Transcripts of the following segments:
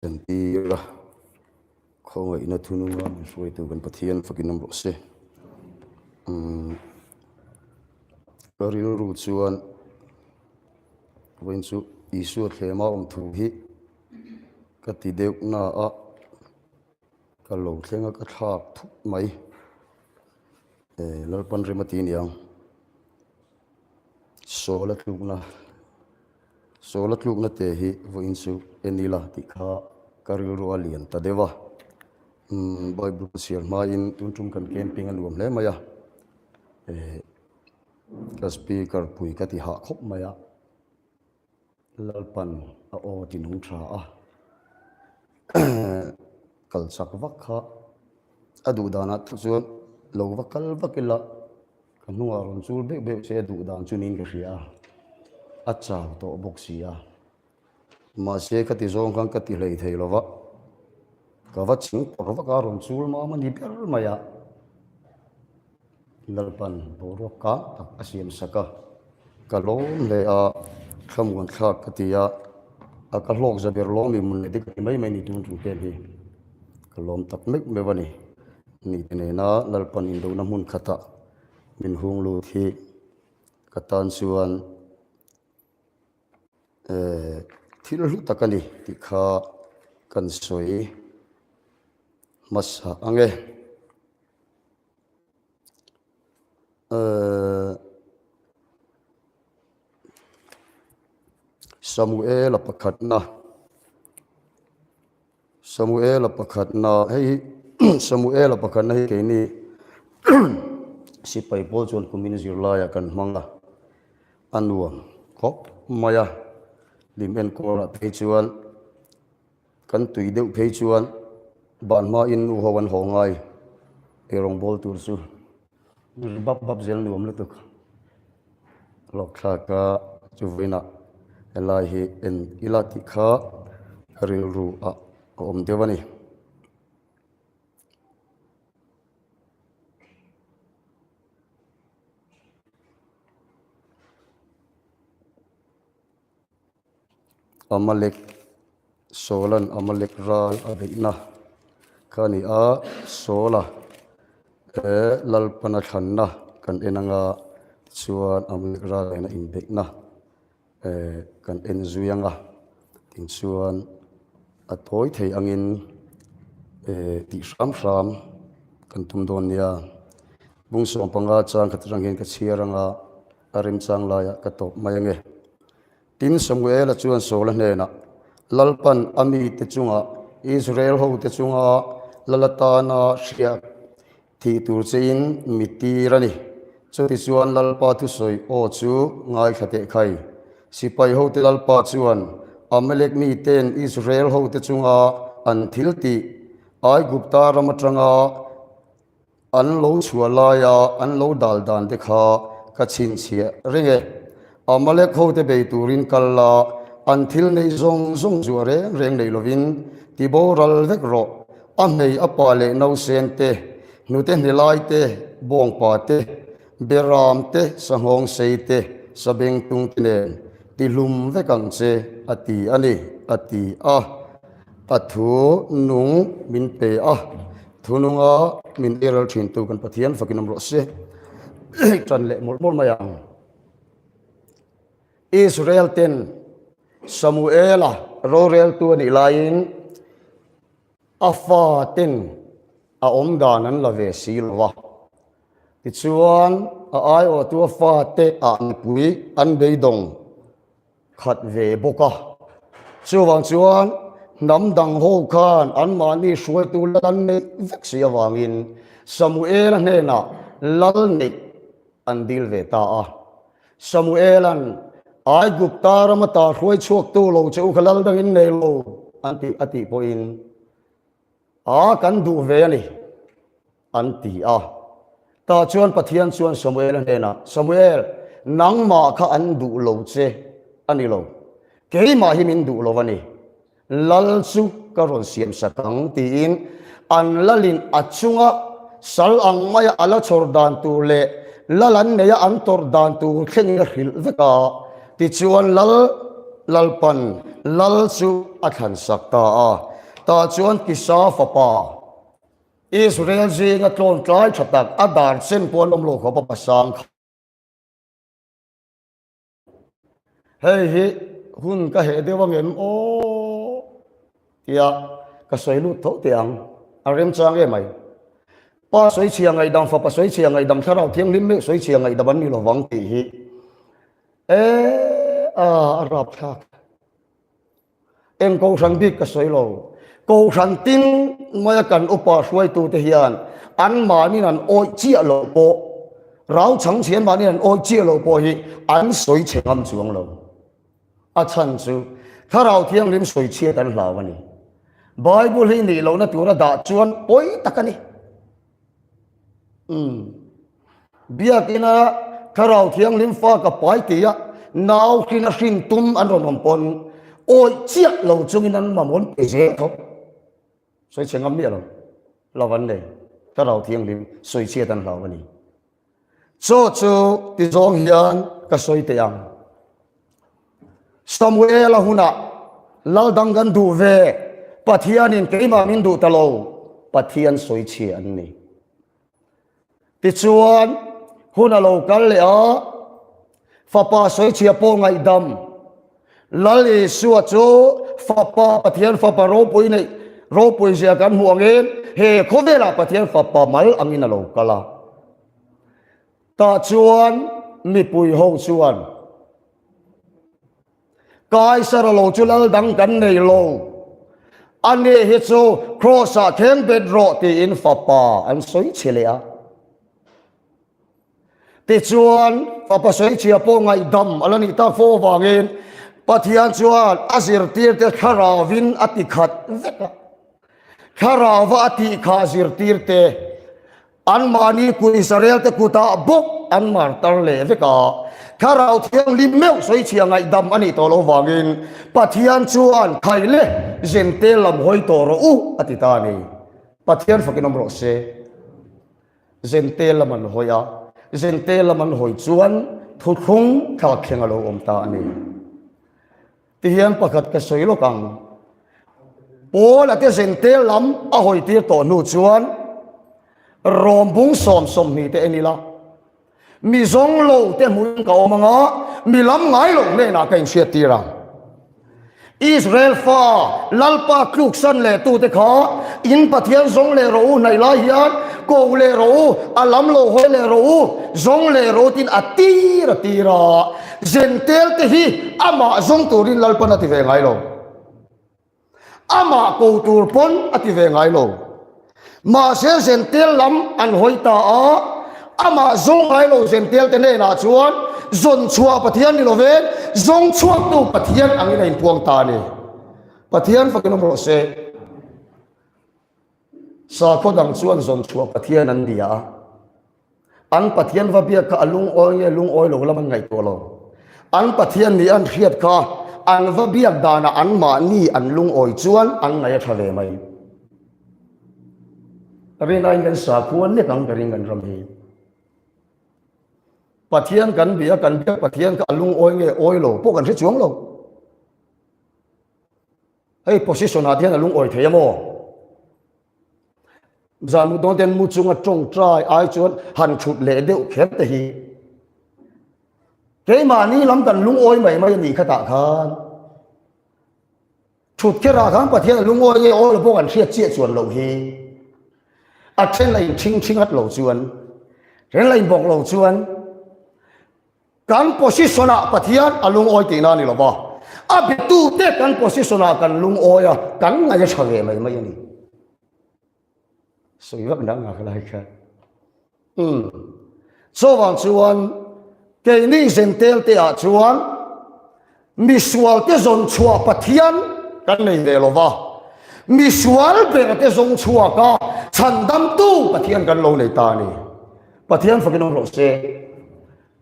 Entir a, khawngaihna thununga min hruaitu kan Pathian fakin awm rawh se. Umm ka rilru chuan vawiin chu Isua thlema awm thu hi ka ti deuh na a, ka lo thleng a ka thlak thut mai. Lalpan rem a ti aniang. Sawl a tlukna. Sawl a tlukna te hi vawiin chu en ila tih kha ka rilru a lian ta deuh a. Umm Bible ka chhiar hmain tun tum kan camping a nuam hle mai a. Eh ka speaker pui ka ti hah khawp mai a. Lalpan a aw ti nung tha a. Kal chak vak kha a duh danah chuan lo va kal vak ila. Ka hnungah rawn chul beuh beuh se a duh dan chu niin ka hria a, a chau tawh bawk si a. Mahse ka ti zawng khan ka ti hlei thei lo va, ka va ching pawr vak a, rawn chul mam a ni ber mai a. Lalpan boruak kang tak a siam sak a, ka lawm hle a, thlamuan thlak ka ti a, a ka hlawk za ber lawm i mun leh dik a ti mai mai ni tun tum pen hi ka lawm tak meuh meuh a ni. Nite nena Lalpan indona hmun khatah min hung lut hi ka tan chuan thil hlu tak a ni tih kha kan sawi hmasa ang e. Samuela pakhatna. Samuela pakhatna hei hi Samuela pakhatna hi keini sipai pawl chuan kumin zirlaiah kan hmang a, a nuam khawp mai a, lim enkawlah phei chuan kan tui deuh phei chuan ban hmain nu ho an haw ngai eirawng bawl tur chu. Bap bap zel nuam lutuk lawk thlak a chu vawiinah helai hi en ila tih kha rilru ah a awm deuh a ni. Amalek, Saula'n Amalek ral a beihna kha a ni a, Saula he Lalpana thlanna kan en anga tichuan Amalek ral nena inbeihna kan en zui anga tinchuan a tawi thei angin tih hram hram kan tum dawn nia. Bung 15 chang khat atang hian ka chhiar anga a remchang laiah ka tawp mai ange. Tin, Samuela chuan Saula hnenah, Lalpan a mite chungah, Israel hote chunga lal atana hriak thih tur chein mi tir a ni. Chutichuan Lalpa thusawi aw chu ngaithla teh khai. Sipai hote Lalpa chuan Amalek miten Israel hote chunga an thil tih Aigupta ram atanga An lo chhuah laia an lo dal dan te kha ka chhinchhiah reng e. Amalek hote bei turin kal la, an thil neih zawng zawng zuah reng reng nei lovin ti boral vek rawh. A hmei a pa leh nausen te, hnute hnelai te, bawngpa te, beram te, sanghawng sei te, sabengtung te nen ti hlum vek ang che a ti a ni, a ti a. A thu nung min pe a, thu nunga min eiral thintu kan Pathian fakin awm rawh se. Tan leh mawlh mawlh mai ang. Israel ten Samuela roreltu a nih laiin a fa ten a awm dan an la ve si lo va. Tichuan a aiawhtu a fate ah mipui an beidawng khat ve bawk a. Chuvang chuan hnam dang ho khan anmahni hruaitu lal an neih vek si avangin Samuela hnenah lal neih an dil ve ta a. Samuela'n, Aigupta rama ta hruai chhuaktu lo che u kha lal dangin nei lo an tih a tih pawhin, A kan duh ve a ni, an ti a. Tah chuan Pathian chuan Samuel-a hnenah, Samuel, nangmah kha an duh lo che a ni lo, keimah hi min duh lo a ni, lal chu ka rawn siam sak ang, tiin an lalin a chunga sal ang maia a la chhawr dan tur leh lal an neia an tawrh dan tur thlengin a hrilh vek a. Tichuan lal Lalpan lal chu a thlan sak ta a. Tah chuan Kisa fapa, Israel zinga tlawntlai tha tak, a dar chen pawh an awm lo khawp a pasang kha. Hei hi hun ka heh deuh angem aw tia ka sawi lut tho teh ang, a remchang em mai. Pa sawichhia ngaihdam, fapa sawichhia ngaihdam, thlarau thianghlim meuh sawichhia ngaihdam an ni lovang tih hi e a a rapthlak. Eng kohhran bik ka sawi lo. Kohhran tin maia kan upa hruaitute hian anmahnin an awih chiah loh pawh, rau chhang chhe anmahnin an awih chiah loh pawh hi an sawi chhe ngam chuang lo. A chhan chu Thlarau Thianghlim sawi chhiat an hlau a ni. Bible hi nih lohna tura dah chuan pawi tak a ni. Umm. Biakina Thlarau Thianghlim fa ka pai ti a, nau hrin a hrin tum an rawn awm pawn awih chiah lo chungin an mamawh pe zel tho. Sawi chhe ngam miah lo, lo an nei. Thlarau Thianghlim sawi chhiat an hlau a ni. Chaw chu ti zawng hian ka sawi teh ang. Samuela hunah lal dang kan duh ve, Pathianin keimah min duh ta lo, Pathian sawi chhia an ni. Tichuan, hun a lo kal leh a, fapa sawichhia pawh ngaihdam. Lal Isua chu fapa Pathian fapa ropui neih ropui zia kan hmuh angin he khawvelah Pathian fapa mal angin a lo kal a. Tah chuan mipui ho chuan Kaisara lo chu lal dang kan nei lo. Ani hi chu Kraws-ah thleng bet rawh tiin fapa an sawi chhe leh a. Tichuan, fapa sawi chhia pawh ngaihdam a la nih tak fo avangin Pathian chuan a zirtirte thlarauvin a ti khat vek a. Thlarauva a tih kha zirtirte Anmahni kut Israelte kutah bawk an martar leh vek a. Thlarau Thianghlim meuh sawichhia ngaihdam a nih tawh loh vangin Pathian chuan Khai le, Zentel lam hawi tawh rawh u a ti ta a ni. Pathian fakin awm rawh se. Zentel lam an hawi a, Zentel lam an hawi chuan thuthlung thlakthleng a lo awm ta a ni. Tihian pakhat ka sawi lawk ang. Paul-a te zentel lam a hawi tir tawh hnu chuan Rom bung 20 te en ila, mi zawng lo te hmuin ka awm anga, mi lam ngai lo hnenah ka inhriat tir ang. Israel fa Lalpa tluksan leh tute kha in Pathian zawng leh rawh u hnaih lai hian ko leh rawh u, a lam lo hawi leh rawh u, zawng leh rawh u tiin a tir a tir a. Zentel te hi amah zawng turin Lalpan a ti ve ngai lo. Amah ko tur pawn a ti ve ngai lo. Mahse Zentel lam an hawi ta a, amah zawng ngai lo Zentel te hnenah chuan zawn chhuah Pathian ni lovin zawng chhuaktu Pathian angin a inpuang ta a ni. Pathian fakin awm rawh se. Sakhaw dang chuan zawn chhuah Pathian an bia a. An Pathian va biak kha a lungawi nge lungawi lo lam an ngaihtuah lo. An Pathian nih an hriat kha an va biak danah anmahni an lungawi chuan an ngaih a tha ve mai. Rinaiin kan sakhua nek ang ka ring kan ram hi. Pathian kan bia kan biak Pathian kha a lungawi nge awi lo pawh kan hre chuang lo. Hei position ah te hian a lungawi thei a maw? Zan mut dawn ten mu chunga tawngtai ai chuan han thut leh deuh kher te hi keimahni lam kan lungawi mai mai a nih khatah khan thut kherah khan Pathian a lungawi nge awl pawh kan hriat chiah chuan loh hi a then la in thing thing at lo chuan then la in bawk lo chuan Kan position ah Pathian a lungawi tihna a ni lo va, a betute kan position ah kan lungawi a, kan ngaih a tha ve mai mai a ni. Sawi vak dang ngak lai kha. Umm. Chuvang chuan keini Zentel te ah chuan misual te zawn chhuah Pathian kan nei ve lo va, misual ber te zawng chhuak a chhandamtu Pathian kan lo nei ta a ni. Pathian fakin awm rawh se.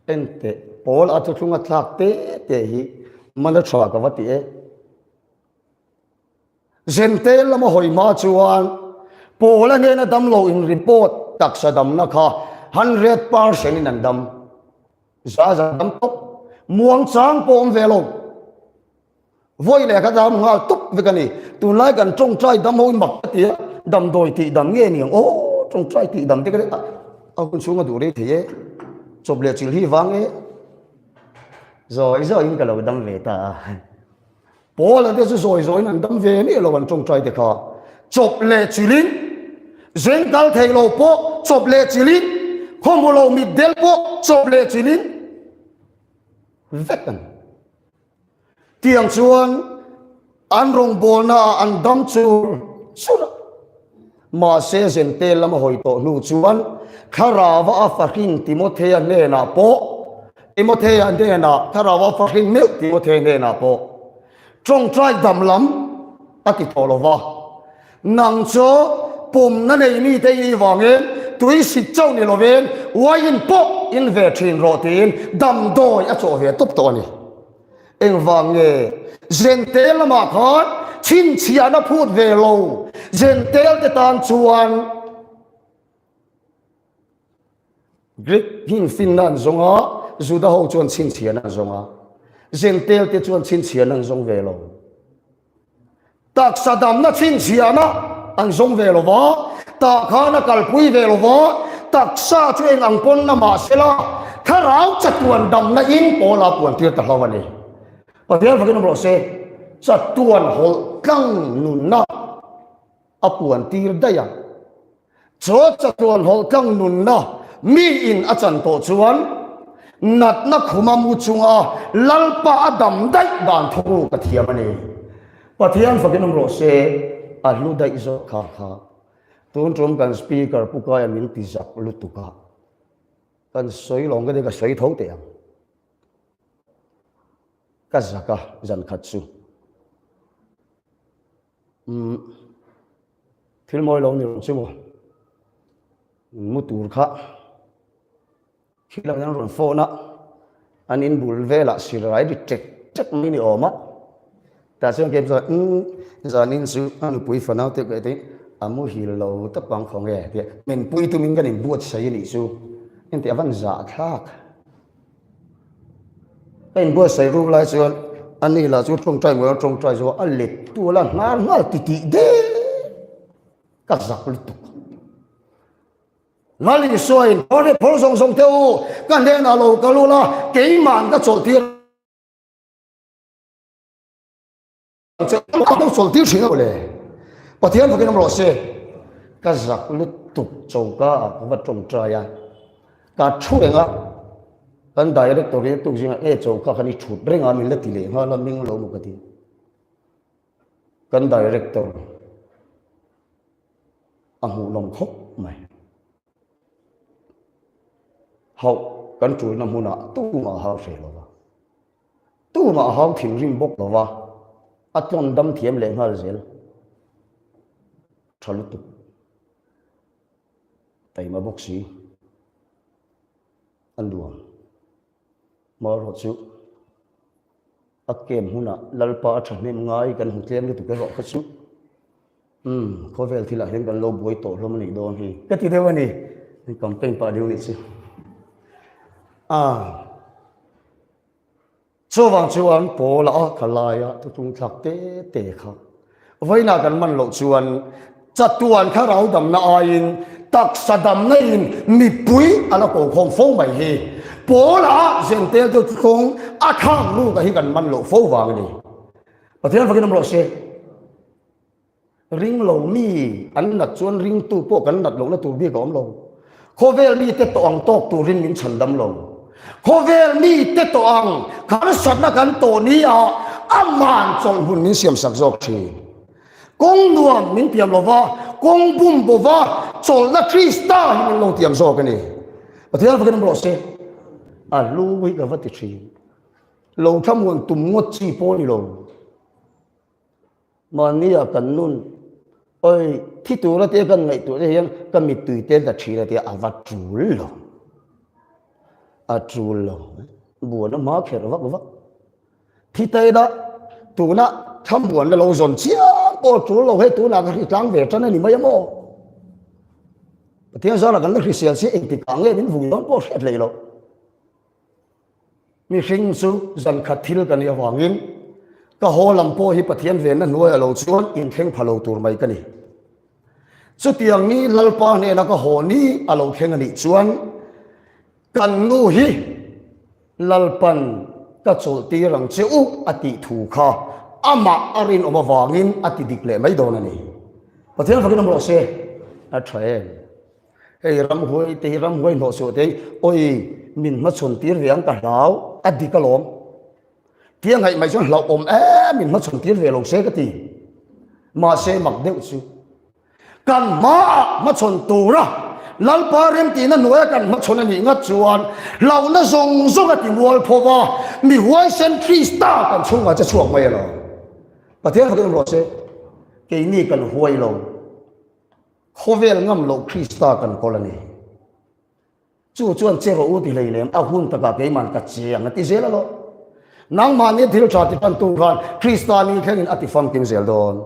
Enteh, Paul a thuthlung a thlak te te hi man a tha ka va ti e. Zentel lama hawi hma chuan Paul a hnena damlo in report taksa damna kha 100% in an dam. Za za dam tawp. Muang chang pawh awm ve lo. Vawi leh ka dam nghal tup vek a ni. Tunlai kan tawngtai dam ho in mak ka ti a, damdawi tih dam nge ni ang aw, tawngtai tih dam te ka a hun chhung a duh rei thei e, chawp leh chilh hi vang e. Zawi zawiin ka lo dam ve ta a. Paula te chu zawi zawiin an dam ve miah lo an tawngtai te kha. Chawp leh chilhin, zeng kal thei lo pawh chawp leh chilhin, khawhmu lo mitdel pawh chawp leh chilhin vek a ni. Tiang chuan an rawngbawlna ah an dam chur chur a. Mahse Zentel lama hawi tawh hnu chuan Thlarauva a fahrin Timothea hnenah pawh Timothea hnenah Thlarauva a fahrin meuh Timothea hnenah pawh tawngtai dam lam a ti tawh lo va. Nang chu pumna nei mite i nih vangin tui sik chauh ni lovin wine pawh in ve thin rawh tiin damdawi a chawh ve tawp tawh a ni. Engvang nge Zentel lamah khan chhinchhiahna phut ve lo Zentel te tan chuan Greek hnim finna an zawng a, Juda ho chuan chhinchhiahna an zawng a, Zentel te chuan chhinchhiahna an zawng ve lo. Taksa damna chhinchhiahna an zawng ve lo va, tah khan a kalpui ve lo va, taksa chu eng ang pawn na mah sela, thlarau chatuan damna in pawl a puan tir ta hlo a ni. Pathian fakin awm rawh se, chatuan hawlh tlang nunna a puan tir daih a. Chaw chatuan hlawhtlang nunna mi in a chan tawh chuan natna khuma mu chunga Lalpa a dam daih dan thawk ka thiam a ni. Pathian fakin awm rawh se, a hlu daih zawk kha kha. Tun tum kan speaker Pu Kaia min ti zak lutuk a, kan sawi lawng ka ti ka sawi tho teh ang. Ka zak a zan khat chu. Umm thil mawi lo ni lo chu maw mu tur kha khi lam hian rawn phone a an in bul velah silai ri ṭek ṭek mai ni awm a tah chuan kei chuan umm zanin chu a nupui fanau te ka tiin a muhil lo tawp ang khaw nge tia min pui tumin kan inbuatsaih a nih chu engti a van zahthlak. Ka inbuatsaih ruk lai chuan a ni lah chu tawngtai ngawih a tawngtai zo a let tual a hnar nghal ti tih der ka zak lutuk. Lal Isuain phawr leh phawr zawng zawng te u ka hnenah lo kal ula keima'n ka chawlh tir Ka lo chawlh tir thin a le. Pathian fakin awm rawh se. Ka zak lutuk choka ah ka va tawngtai a. Ka thu reng a. Kan director hi tuk zingah e choka khan i thut reng a min la ti leh nghal a ming lo maw ka ti. Kan director a hmuhnawm khawp mai. Hauh kan tulna hmunah tumah a hau hreh lo va. Tumah a hau thinrim bawk lo va, a tlawn dam thiam leh nghal zel. Tha lutuk. Taima bawk si. A nuam. Hmarawh chu a kem hunah Lalpa a thahnem ngai kan hmu tlem lutuk erawh kha chu umm khawvel thilah hian kan lo buai tawh hlawm a nih dawn hi ka ti deuh a ni. Campaign pah deuh nih chu. Ah. Chuvang chuan Paula a kha laia thuthlung thlak te te kha vawiinah kan man loh chuan chatuan kha rau damna aiin taksa damna in mipui a la ko khawm fo mai hi. Paula a zentel te thuthlung a thlak ruk a hi kan man loh fo vang a ni. Pathian fakin awm rawh se. Ring lo mi an nat chuan ringtu pawh kan nat lohna tur bik a awm lo. Khawvel mite tawh ang tawk turin min chhan dam lo. Khawvel mite tawh ang harsatna kan tawh ni ah aman chawlhhmun min siam sak zawk thin. Kawng nuam min tiam lo va, kawng bum bo va chawlhna Krista hi min lo tiam zawk a ni. Pathian fakin awm rawh se. A hlu hi ka va ti thin. Lo thlamuan tum ngawt chi pawh a ni lo. Mahnia kan nun awi thi tura te kan ngaihtuah te hian ka mittui te la thin a tia a va tul lo. A tul lo. Buan a hma kher vak vak. Thi ta ila tuna thambuan la lo zawn chiang pawh a tul lo hei tunah ka hritlang ve tan a ni mai a maw. Pathian zara kan la hrisel si engtikah nge min vui dawn pawh hriat hlei lo. Mihring chu zan khat thil kan nih avangin. Ka haw lam pawh hi Pathian venna hnuaiah lo chuan inthleng pha lo tur mai ka ni. Chutiang ni Lalpa hnena ka haw ni a lo thleng a nih chuan kan nu hi Lalpan ka chawlhtir ang che u a tih thu kha amah a rinawm avangin a ti dik leh mai dawn a ni. Pathian fakin awm rawh se. A tha em? Hei ramhuai te hi ramhuai hnawh suh te hi awi min hmachhawn tir ve ang ka hlau a dik alawm. Tia ngaih mai chuan hlauhawm em in hmachhawn tir ve lo se ka ti. Mahse mak deuh chu kan hmaah hmachhawn tura Lalpa remtihna hnuaia kan hmachhawn a nih ngat chuan hlauhna zawng zawng a ti mual pho va, mi huaisen Krista kan chhungah che chhuak mai alo. Pathian fakin rawh se, keini kan huai lo, khawvel ngam loh Krista kan kawl a ni. Chu chuan che rawh u ti hlei lem, a hun takah keiman ka che ang a ti zel alawh. Nangmahni thil tha ti tantu khan Krista ni thlengin a ti famkim zel dawn.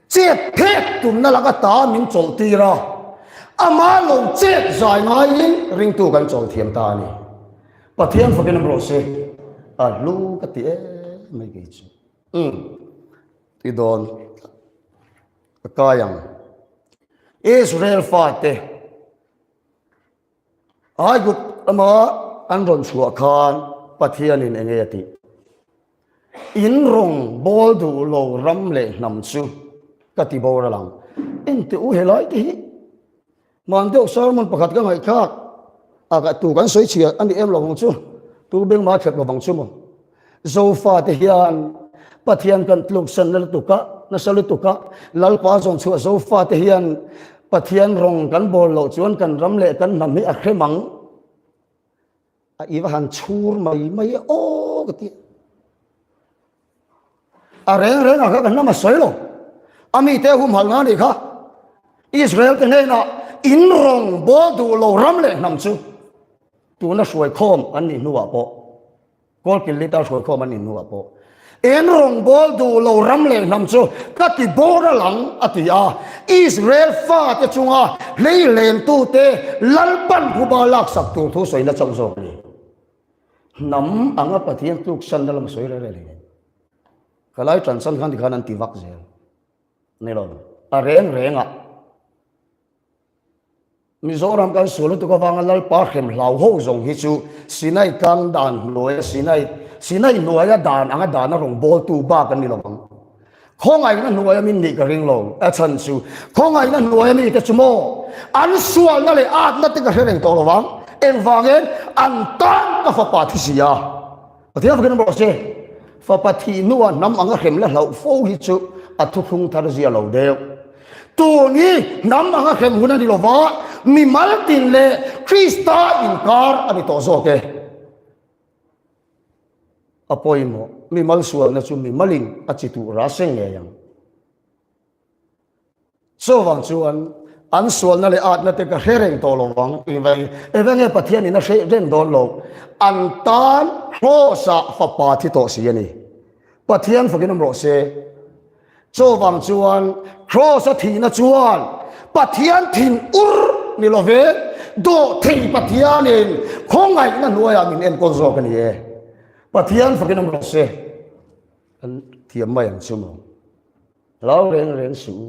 Chet phek tumna laka ta min chawlh tir a, ama lo chet zai ngaiin ringtu kan chawl thiam ta a ni. Pathian fakin awm rawh se, a hlu ka ti em mai kei chu. Umm, ti dawn ka kai ang. Israel fate. Aigupt lama an rawn chhuah khan Pathianin eng nge a tih? In rawng bawl duh lo ram leh hnam chu ka ti boral ang. Engte u helai te hi man deuh sermon pakhat ka ngaihthlak a ka tu kan sawi chhia a ni em lo ang chu tu beng ma thlep lovang chu maw. Zofate hian Pathian kan tluksan na lutuk a, nasa lutuk a, Lalpa zawn chhuah Zofate hian Pathian rawng kan bawl loh chuan kan ram leh kan hnam hi a hrem ang. A i va han chhur mai mai e aw ka ti. A reng reng ah kha kan hnam a sawi lo. A mite humhalh na nih kha. Israel te hnenah in rawng bawl duh lo ram leh hnam chu tuna hruai khawm an nih hnuah pawh Kawlkil lita hruai khawm an nih hnuah pawh en rawngbawl duh lo ram leh hnam chu ka ti boral ang a ti a. Israel fate chunga hleilentute Lalpan phuba laksak tur thu sawina chauh zawk a ni. Hnam anga Pathian tluksanna lam sawi reng reng hlei. Ka lai tan chan khan tikhan an ti vak zel. Ni lo, a reng rengah. Mizoram kan sual lutuk avanga Lalpa hrem hlau ho zawng hi chu Sinai tlang dan hnuaia Sinai Sinai hnuaia dan anga dana rawn bawltu bak an ni lo ang. Khawngaihna hnuaia min nih ka ring lo. A chhan chu khawngaihna hnuaia mite chu maw an sualna leh atna te ka hre reng tawh lo vang. Engvangin an tan ka fapa thi si a. Pathian fakin rawh se, fapa thih hnuah hnam anga hrem la hlauh fo hi chu a thuthlung thar zia lo deuh. Tun hi hnam anga hrem hun a ni lova, mimal tin leh Krista inkar a ni tawh zawk e. A pawimawh, mimal sualna chu mimalin a chi tuh ra seng ngei ang. Chuvang chuan an sualna leh atna te ka hre reng tawh lo vang. Eng nge Pathianin a hre reng dawn lo? An tan Kraws-ah fapa thi tawh si a ni. Pathian fakin awm rawh se. Chuvang chuan Kraws-a thihna chuan Pathian thin ur ni lo ve, dawhthei Pathianin khawngaihna hnuaiah min enkawl zawk a ni e. Pathian fakin awm rawh se. Kan thiam mai ang chu maw? Hlau reng reng suh u,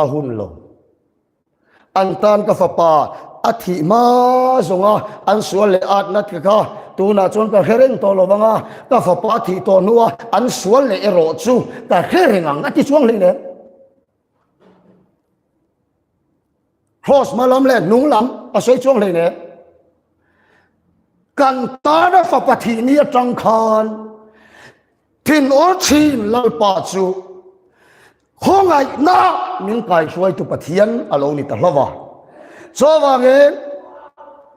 a hun lo. An tan ka fapa a thih hma zawnga an sual leh at nat ka kha tunah chuan ka hre reng tawh lo vang a, ka fapa a thih tawh hnua an sual leh erawh chu ka hre reng ang a ti chuang hlei nen. Cross hma lam leh hnung lam a sawi chuang hlei nen. Kan tana fapa thih ni atang khan Thinur thin Lalpa chu khawngaihna min kaihruaitu Pathian a lo ni ta hlauh a. Chuvangin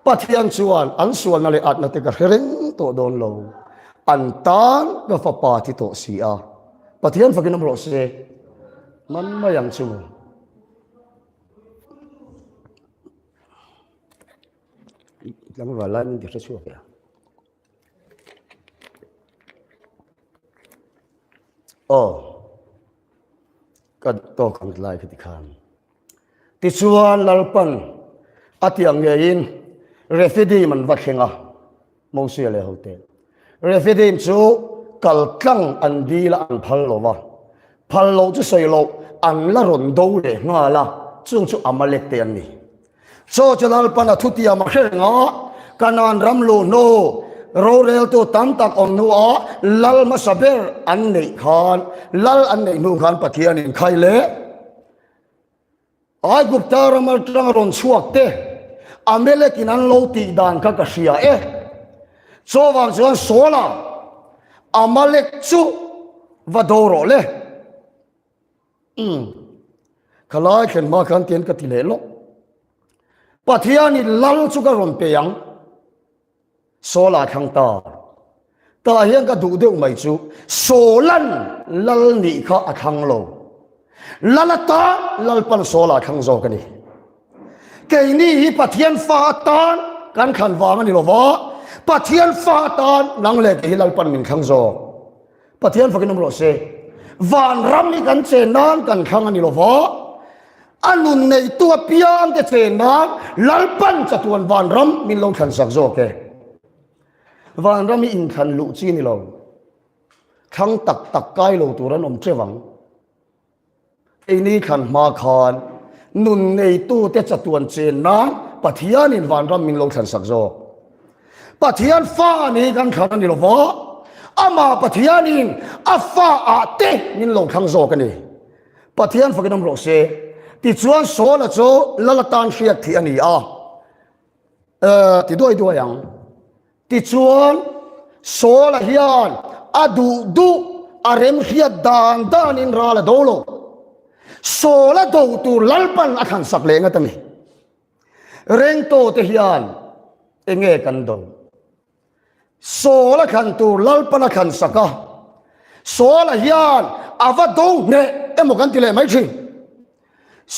Pathian chuan an sualna leh atna te ka hre reng tawh dawn lo. An tan ka fapa thi tawh si a. Pathian fakin awm rawh se. Man mai ang chu maw. Tlangval lai min ti hre chhuak e. Aw, ka tawk ang lai kha tikhan. Tichuan Lalpan a ti ang ngeiin Refidim an va thleng a, Mosia leh hote. Refidim chu Kal tlang an dil a an phal lo va, phal loh chu sawi loh an la rawn do leh nghal a, chung chu Amalek te an ni. Chaw chu Lalpan a thutiam a hre reng a, Kanaan ram luh hnu roreltu tam tak awm hnuah lal hmasa ber an neih khan, lal an neih hnu khan Pathianin khai leh Aigupta ram atanga rawn chhuak te Amelekin an lo tih dan kha ka hria e. Chuvang chuan Saula Amalek chu va do rawh le. Umm. Khalai thlen hma khan tian ka ti leh lawk. Pathianin lal chu ka rawn pe ang. Sawla thlang ta. Tah hian ka duh deuh mai chu Sawlan lal nih kha a thlang lo. Lal atan Lalpan Sawla thlang zawk a ni. Keini hi Pathian fa atan kan thlan vang a ni lova, Pathian fa atan nang leh kei hi Lalpan min thlang zawk. Pathian fakin awm rawh se. Vanram hi kan chen nan kan thlang a ni lova, a nun neitu apiang te chen nan Lalpan chatuan vanram min lo thlan sak zawk e. Vanram hi inthlan luh chi ni lo. Thlang tak tak kai lo tur an awm teuh ang. Keini thlan hma khan nun neitute chatuan chen nan Pathianin vanram min lo thlan sak zawk. Pathian fa ni kan thlan a ni lo va, amah Pathianin a fa ah te min lo thlang zawk a ni. Pathian fakin awm rawh se. Tichuan Saula chu lal atan hriat thih a ni a. Ti duai duai ang. Tichuan, Saula hian a duh duh a remhriat dan danin ral a do lo. Saula do tur Lalpan a thlansak leh ngat a ni. Rengto te hian enge kan do? Saula thlan tur Lalpan a thlansak a, Saula hian a va do hneh emaw kan ti leh mai thin.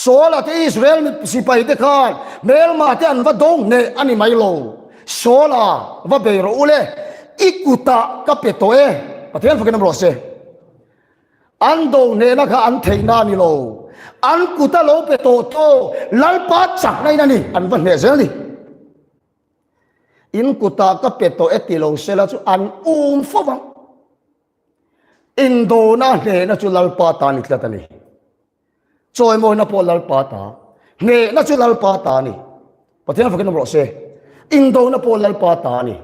Saula te Israel mi sipai te khan hmelma te an va do hneh a ni mai lo. Saula va bei rawh u le, i kutah ka pe tawh e, Pathian fakin awm rawh se. An do hnehna kha an theihna a ni lo, an kuta lo pe tawh tawh Lalpa chakna in a ni, an va hneh zel ni. In kutah ka pe tawh e ti lo sela chu an um fo vang. Indona hnehna chu Lalpa ta ni tlat a ni. Chawimawina pawh Lalpa ta. Hnehna chu Lalpa ta a ni. Pathian fakin awm rawh se. Indona pawh Lalpa ta a ni.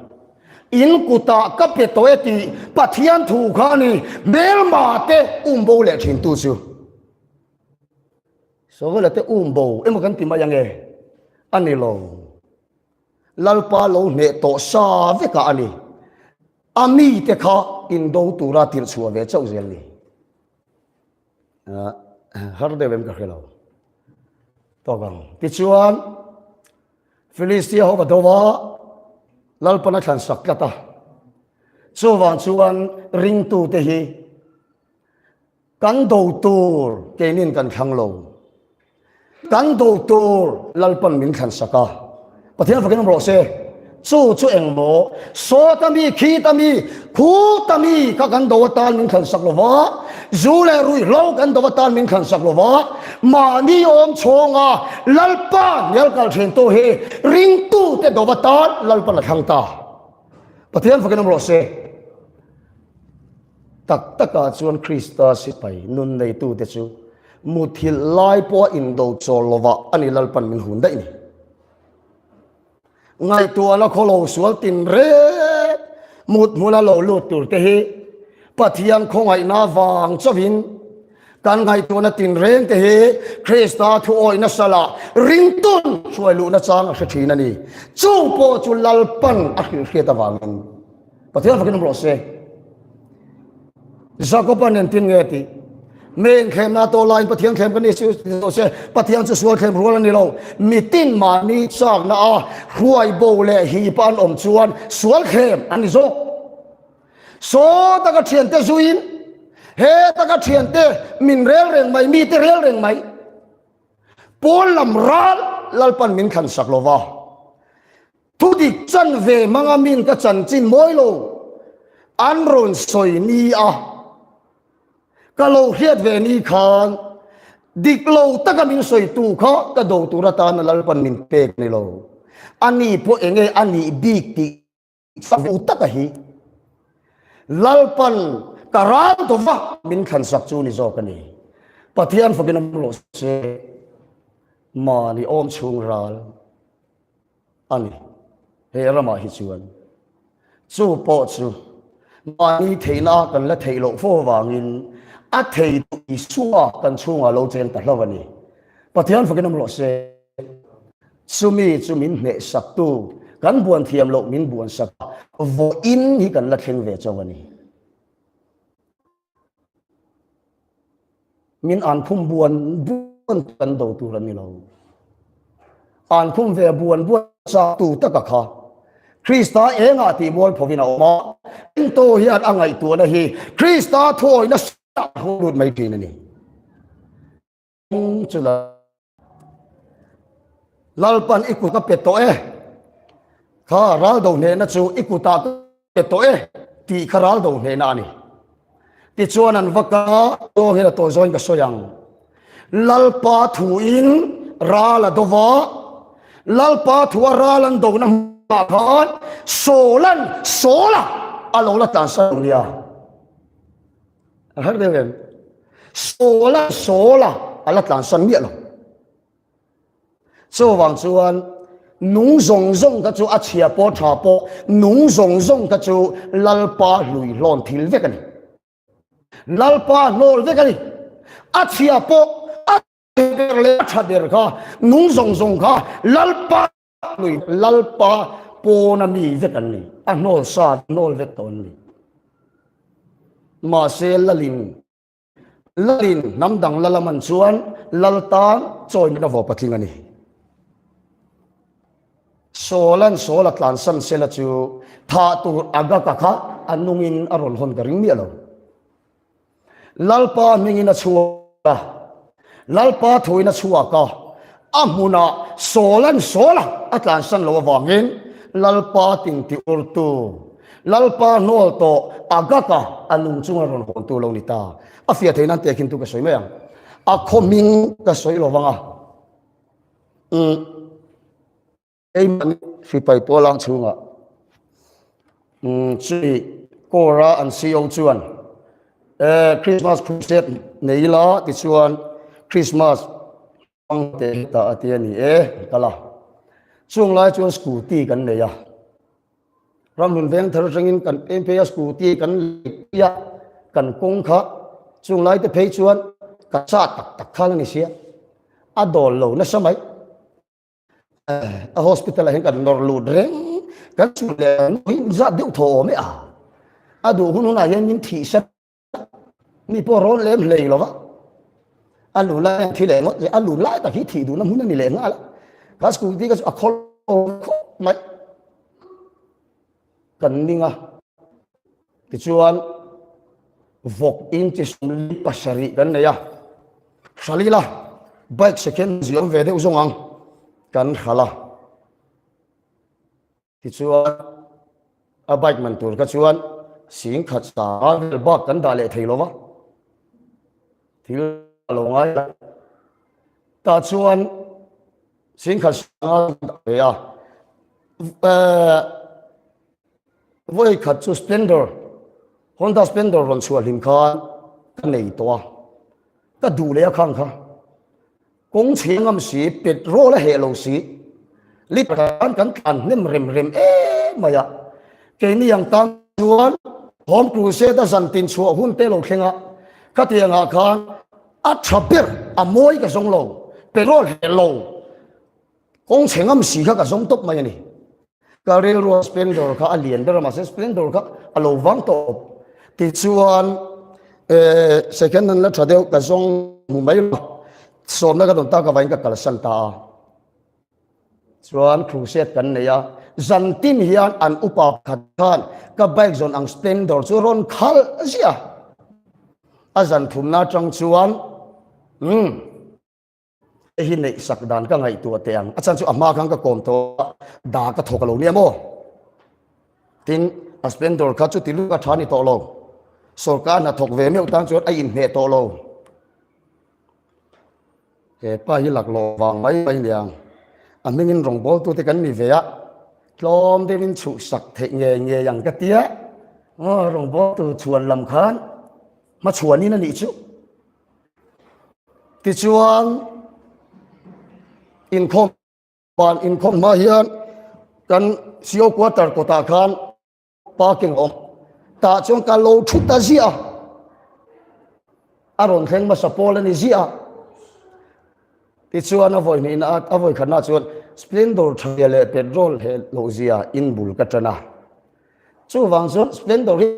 In kutah ka pe tawh e tih Pathian thu kha a ni. Hmelma te umbo leh thintu chu. Sawela te umbo emaw kan ti mai ange? A ni lo. Lalpa lo hneh tawh sa vekah a ni. A mite kha indo tura tirh chhuah ve chauh zel ni. Har deuh em ka hre lo. Tawk ang. Tichuan, Filistia ho va do a, Lalpan a thlan sak tlat a. Chuvang chuan ringtute hi Kan do tur keinin kan thlang lo. Kan do tur Lalpan min thlan sak a. Pathian fakin awm rawh se. Chu chu eng maw? Sawta mi, khita mi, khuta mi kha kan do atan min thlan sak lo va, zu leh ruihhlo kan do atan min thlan sak lo va, mahni awm chhawnga Lalpa hnial kal thintu hi ringtute do atan Lalpan a thlang ta. Pathian fakin awm rawh se. Tak takah chuan Krista sipai nun neitute chu muthilh lai pawha indo chawl lovah a ni Lalpan min hun daih ni. Ngaihtuahna khawlo sual tin rek mut hmuna lo lut tur te hi Pathian khawngaihna vang chauhin kan ngaihtuahna tin reng te hi Krista thu awihna salah ringtun hruai luhna chang a hre thin a ni. Chung pawh chu Lalpan a hrilhhriat avangin. Pathian fakin awm rawh se. Jakoba nen tin nge tih? Me inthlemna tawh laiin Pathian thlem ka ni si lo se, Pathian chu sual thlem rual a ni lo. Mitin mahni chakna a hruai bo leh hipa an awm chuan sual thlem an ni zawk. Saw taka thiante zuiin, he taka thiante min rel reng mai, mite rel reng mai. Pawl lam ral Lalpan min thlan sak lova. Thudik chan ve hmanga min ka chanchin mawi lo an rawn sawi ni a, ka lo hriat ve ni khan dik lo taka min sawitu kha ka do tur atana Lalpan min pek ni lo. Ani pawh enge a nih bik tih chak ve taka hi. Lalpan ka ral dova min thlansak chu ni zawk a ni. Pathian fakin awm rawh se, mahni awm chhung ral a ni he ramah hi chuan. Chu pawh chu mahni theihna kan la theih loh fo avangin a thei duh Isua kan chhungah lo cheng ta hlauh a ni. Pathian fakin awm rawh se. Chumi chu min hnehsaktu, kan buan thiam loh min buansak a, vawiin hi kan la thleng ve chauh a ni. Min an khum buan buan kan do tur a ni lo. An khum ve buan buan chak tu taka kha Krista engah tih mual phovin a awm a. Ringtu hian a ngaihtuahna hi Krista thuawihna lut mai thin a ni. Chu Lalpan i kut a pe tawh e. Kha ral do hnehna chu i kutah ka pe tawh e tih kha ral do hnehna a ni. Tichuan an va ka tawng hian a tawi zawin ka sawi ang. Lalpa thuin ral a do va, Lalpa thua ral an dona hmunah khan Sawlan Sawla a lo la tlansan lo nia. A har deuh em? Sawla Sawla a la tlansan miah lo. Chuvang chuan nung zawng zawng kha chu a chhia pawh tha pawh nung zawng zawng kha chu Lalpa hlui hlawn thil vek a ni. Lalpa hnawl vek a ni. A chhia pawh a ber leh a tha ber kha nung zawng zawng kha Lalpa hlui Lalpa pawna mi vek an ni. A hnawl sa hnawl vek tawh an ni. Mahse Lalin Lalin hnam dang lal a man chuan lal tan chawimit a vaw patling a ni. Sawlan sawl a tlansan sela chu thah tur Agag-a kha a nungin a rawn hawn ka ring miah lo. Lalpa hmingin a chhuak a, Lalpa thuin a chhuak a, a hmunah Sawlan sawla a tlansan loh avangin Lalpa tingti urtu Lalpa hnawl tawh Agag-a a nung chunga rawn hawntu lo ni ta. A fiah theih nan tehkhin tu ka sawi mai ang. A khaw hming ka sawi lo vang a. Umm. Keimahni hripai pawlang chhungah umm chumi Corps-a an CO chuan eh Christmas crusade nei ila tichuan Christmas hmang teh hetah a ti a ni e an kal a. Chung lai chuan scooty kan nei a. Ramhlun veng thar atangin kan peng phei a scooty kan lei pui a, kan kawng kha chung lai te phei chuan ka chah tak tak khan a ni sia, a dawl lo nasa mai. A hospital ah hian kan nawr lut reng, kan chhun leh kan hi zat deuh thaw awm e a, a duh hun hunah hian min thih sat Mi pawh rawn lem hlei lo va, a lu lai a thi leh ngawt a lu lai tak hi thih duhna hmun a ni leh nghal a. Kha scooty kha chu a khawl khawp mai. Kan ning a, tichuan vawk in chi sawmli pasarih kan nei a, Hral ila bike second ziawm ve deuh zawng ang kan hral a. Tichuan, a bike man tur kha chuan singkhat sa vel bak kan dah leh thei lo va, thil a lo ngai lo. Tah chuan singkhat sa dah ve a, vawi khat chu Splendor, Honda Splendor rawn chhuah hlim khan ka nei tawh a, ka duh leh a khang kha. Kawng chhe ngam si, petrol a heh lo si, liter khan kan tlan hnem rem rem em mai a. Keini ang tan chuan Home Crusade a zan tin chhuah hun te lo thleng a, khatiangah khan a tha ber, a mawi ka zawng lo, petrol heh lo, kawng chhe ngam si kha ka zawng tawp mai a ni. Ka rilrua Splendor kha a lian ber a, mahse Splendor kha a lo vang tawp. Tichuan eh second hand la tha deuh ka zawng hmu mai lo, sawmna ka dawn tak avangin ka kalsan ta a. Chuan crusade kan nei a, zantin hian an upa pakhat khan ka bike zawn ang Splendor chu rawn khalh ziah a. A zan thumna atang chuan umm. Hei hi neih sak dan ka ngaihtuah teh ang. A chhan chu a hma khan ka kawm tawh a, da ka thawk a lo nia maw? Tin, a Splendor kha chuti luka tha ni tawh lo. Sawrkar hna thawk ve meuh tan chuan a inhmeh tawh lo. He pa hi laklawh vang mai mai niang. A hmingin rawngbawltute kan ni ve a, tlawm deuhin chhuhsak theih ngei ngei ang ka tia. Aw rawngbawltu chhuan lam khan hmachhuanin a nih chu. Tichuan inkhawm ban inkhawm hma hian kan CO quarter kawtah khan parking a awm. Tah chuan ka lo thu ta ziah a, a rawn thleng hmasa pawl a ni ziah a. Tichuan a vawi hnihna a vawi khatna chuan Splendor tha leh petrol heh loh zia in bul ka tan a. Chuvang chuan Splendor hi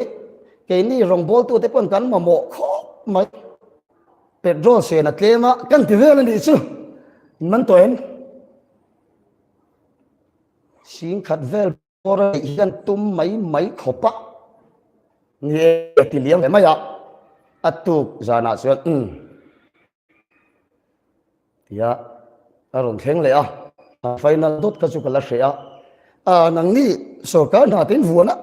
keini rawngbawltute pawn kan mamawh khawp mai. Petrol sen a tlem a, kan ti vel a nih chu. In man tawh em? Singkhat vel bawr a neih hian tum mai mai khawp a. Ni e, ti liam ve mai a. A tuk zanah chuan umm. Tia a rawn thleng leh a, a final dawt kha chu ka la hreh a, a nangni sorkar hna te in vuan a,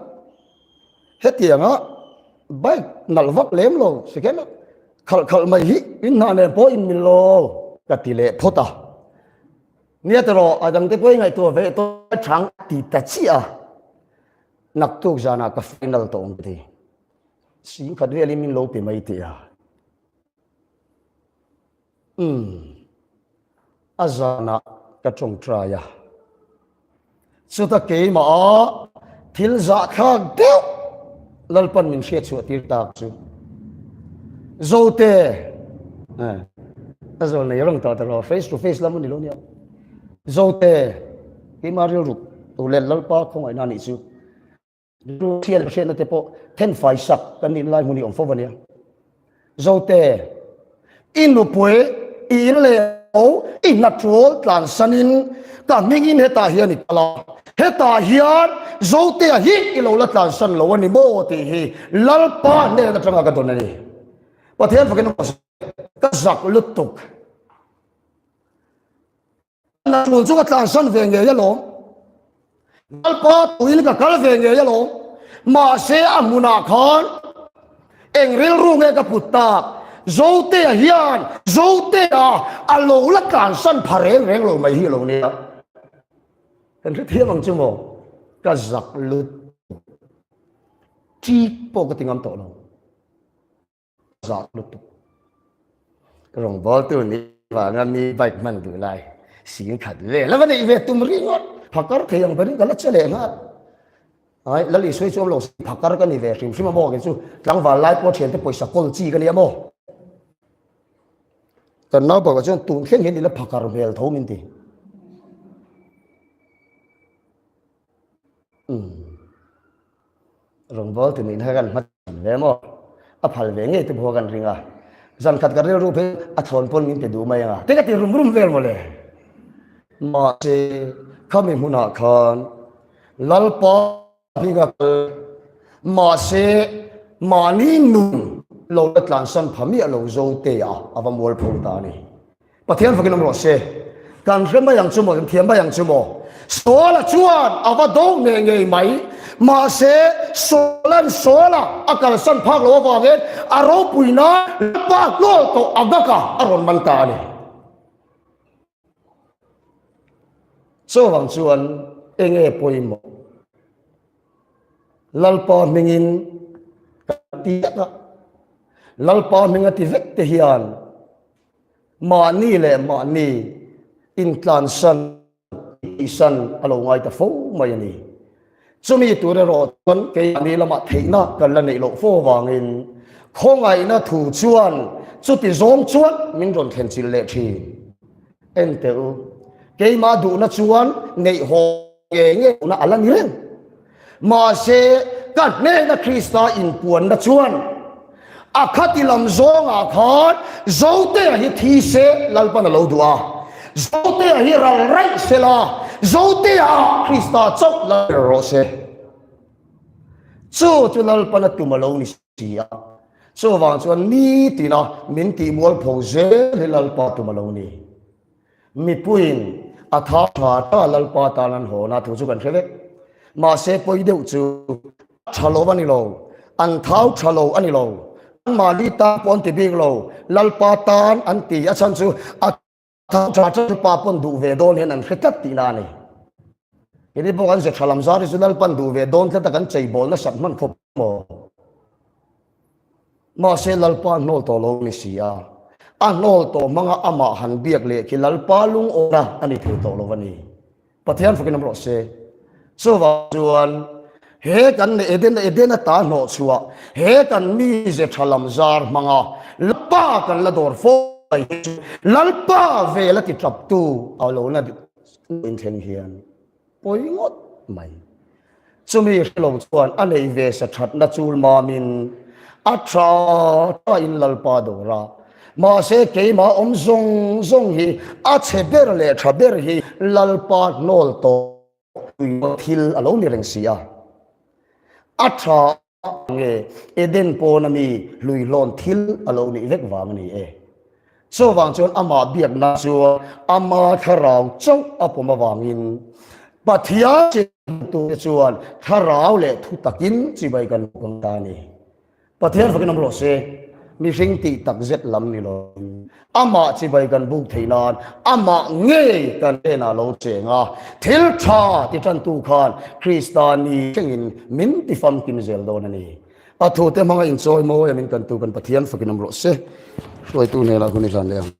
hetianga bike nalh vak lem lo second khalh khalh mai hi in hna nen pawh in mil lo ka ti leh phawt a, nia tawh a dangte pawh i ngaihtuah ve tawh chang ti ta chiah a, naktuk zanah ka final tawh ang ka ti, singkhat velin min lo pe mai teh a. Umm, a zanah ka tawngtai a. Chuta keimah a thil zahthlak deuh Lalpan min hriatchhuah tir tak chu. Zote, eh, a zawl nei reng tawh ta lo, face to face lam a ni lo nia. Zote, keimah rilru tur leh Lalpa khawngaihna nih chu. Thian hriatna te pawh thenfai sak kan nih lai hmun hi awm fo a nia. Zote, i nupui, i in leh lo, i hnaṭual tlansanin ka hmingin hetah hian i kal a, hetah hian Zotea hi i lo la tlansan lo a ni maw tih hi Lalpa hnen aṭanga ka dawn a ni. Pathian fakin ka zak lutuk. Tul chu ka tlansan ve ngei alawm. Lalpa tuin ka kal ve ngei alawm. Mahse a hmunah khan eng rilru nge ka put tak? Zotea hian Zotea a lo la tlansan pha reng reng lo mai hi a lo nia. Kan hrethiam ang chu maw? Ka zak lut. Ṭik pawh ka ti ngam tawh lo. Zah lutuk. Ka rawngbawltu nih vanga mi bike hman duh lai sing khat vel a va neih ve tum ringawt. Phakar thei ang berin ka la che leh nghal. Ai, Lal Isua hi chu awm lo si phakar ka ni ve hrim hrim a maw kei chu tlangval lai pawh thiante pawisa kawl chi ka ni a maw. Kan naupangah chuan tun thleng hian i la phakar hmel tho min ti. Umm. Rawngbâwl ti niin kha kan hma thin ve maw? A phal ve ngei te pawh kan ring a. Zan khat ka rilru phei a thlawn pawn min pe duh mai ang a. Te ka ti rum rum vel mawle. Mahse, khami hmunah khan Lalpa hminga kal mahse mahni nun lo la tlansan pha miah lo Zotea a va mualpho ta a ni. Pathian fakin awm rawh se. Kan hre mai ang chu maw, kan thiam mai ang chu maw. Saula chuan a va do ngei ngei mai. Mahse, Saula'n Saula a kalsan phak loh avangin a ropuina Lalpa hnawl tawh a baka a rawn man ta a ni. Chuvang chuan enge pawimawh? Lalpa hmingin kan ti vek a. Lalpa hming a ti vek te hian Mahni leh mahni intlansan tihsan a lo ngai ta fo mai a ni. Chumi tur erawh chuan keimahni lamah theihna kan la neih loh fo avangin khawngaihna thu chuan chuti zawng chuan min rawn thlen chilh leh thin. Enteh u, keimah duhna chuan neihawm Nge nge na a la ni reng. Mahse, ka hnena Krista inpuanna chuan a khati lam zawngah khan Zotea hi thi se Lalpan a lo duh a. Zotea hi ral raih se la, Zotea ah Krista chauh la ber rawh se. Chu chu Lalpan a tum a lo ni si a. Chuvang chuan nitina min tihmualpho zel hi Lalpa tum a lo ni. Mipuiin a tha tha tha Lalpa tan an hawn a thu chu kan hre vek. Mahse pawi deuh chu a tha lo a ni lo, an thau tha lo a ni lo, anmahni tan pawh an ti bik lo, Lalpa tan an ti a chhan chu a thau tha tha Lalpa pawn duh ve dawn hian an hre tlat tihna a ni. Keini pawh kan ze tha lam zar hi chu Lalpan duh ve dawn tlat a kan cheibawl nasat hman khawp. Maw? Mahse Lalpa a hnawl tawh lo ni si a, a hnawl tawh hmanga amah han biak leh khi Lalpa lungawna a ni thei tawh lo a ni. Pathian fakin awm rawh se. Chuvang chuan he kan Eden Eden ata hnawh chhuah he kan mize tha lam zar hmanga Lalpa kan la dawr fo mai hi chu Lalpa vel a ti taptu a lo na inthleng hian Pawi ngawt mai. Chumi hre lo chuan a neih ve sa thatna chul mamin a tha thain Lalpa dawr a. Mahse keimah awm zawng zawng hi a chhe ber leh tha ber hi Lalpa hnawl tawh thil a lo ni reng si a. A tha Nge Eden pawna mi hluihlawn thil a lo nih vek vang a ni e. Chuvang chuan amah biakna chuan ama thlarau chauh a pawm avangin Pathian chhimtute chuan thlarau leh thu takin chibai kan buk ang ta a ni. Pathian fakin awm rawh se. Mihring tih tak zet lam ni lovin amah chibai kan buk theih nan amah ngei kan hnenah lo cheng a, thil tha ti tantu khan Krista ni thlengin min ti famkim zel dawn a ni. A thute hmanga inchawi mawi a min kantu kan Pathian fakin awm rawh se. Hruaitu hnenah hun i hlan leh ang.